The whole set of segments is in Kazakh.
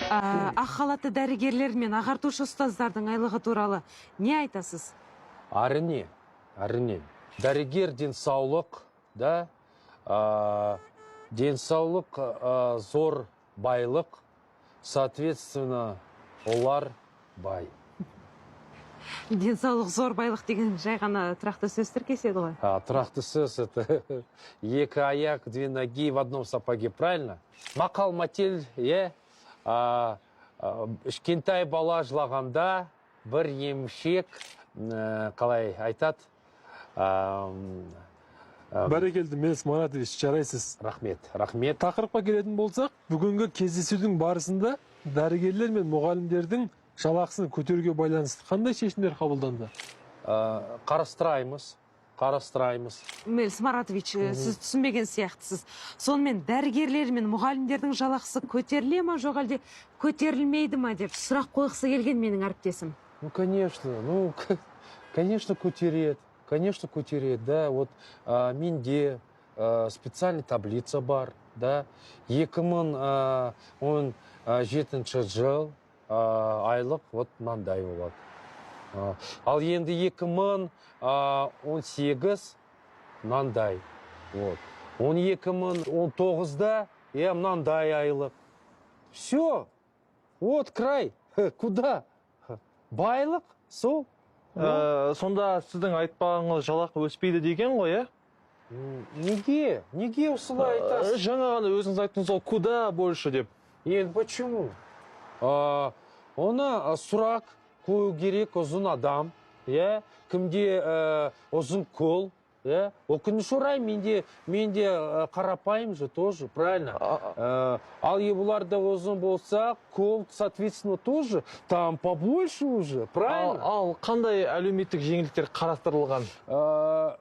Ақ халатты дәрігерлер мен ағартушы ұстаздардың айлығы туралы не айтасыз? Әрине, әрине. Дәрігер денсаулық, да, денсаулық зор байлық, соответственно, олар бай. Денсаулық зор байлық деген жай ғана тұрақты сөз тіркесі еді ғой. А, тұрақты сөз — это екі аяқ, две ноги в одном сапоге, правильно? Мақал мәтел, иә, кішкентай бала жылағанда бір емшек қалай айтады? Бәрекелді, Мелс Маратович, жарайсыз. Рахмет, рахмет. Тақырыпқа келетін болсақ, бүгінгі кездесудің барысында дәрігерлер мен мұғалімдердің жалақысын көтеруге байланысты қандай шешімдер қабылданды? Қарастыраймыз, қарастыраймыз. Мелс Маратович, сіз түсінбеген сияқтысыз. Сонымен, дәрігерлер мен мұғалімдердің жалақысы көтеріле ма, жоқ әлде көтерілмейді ма деп сұрақ қойғысы келген менің әріптесім. Ну, конечно, ну, конечно, көтереді, конечно, көтереді, да. Вот менде специальный таблица бар, да. 2017 жыл айлық вот мынандай болады. Ал енді 2018 мынандай. Вот. 2019-да иә мынандай айлық. Все. Вот край. Куда? Байлық сол. Сонда сіздің айтпағыңыз жалақы өспейді деген ғой, иә? Неге? Неге осылай айтасыз? Жаңа ғана өзіңіз айттыңыз ғой, куда больше деп. Енді почему? Оны сұрақ қою керек ұзын адам, иә? Кімде ұзын қол, иә? Өкініш орай, менде қарапайым же тоже, правильно? Ал бұларда ұзын болса, қол, соответственно, тоже там побольше уже, правильно? Ал қандай әлеуметтік жеңілдіктер қарастырылған?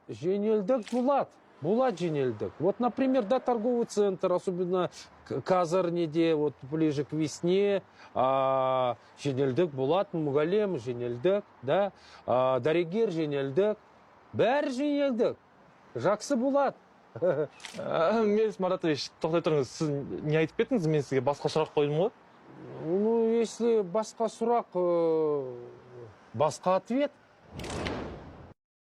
Жеңілдік болады. Болады жеңілдік. Вот, например, да, торговый центр, особенно қазір неде, вот ближе к весне, жеңілдік болады, мұғалім жеңілдік, да, дәрігер жеңілдік, бәрі жеңілдік. Жақсы болады. Мелс Маратович, тоқтай тұрыңыз, сіз не айтып кеттіңіз? Мен сізге басқа сұрақ қойдым ғой. Ну, если басқа сұрақ, басқа ответ.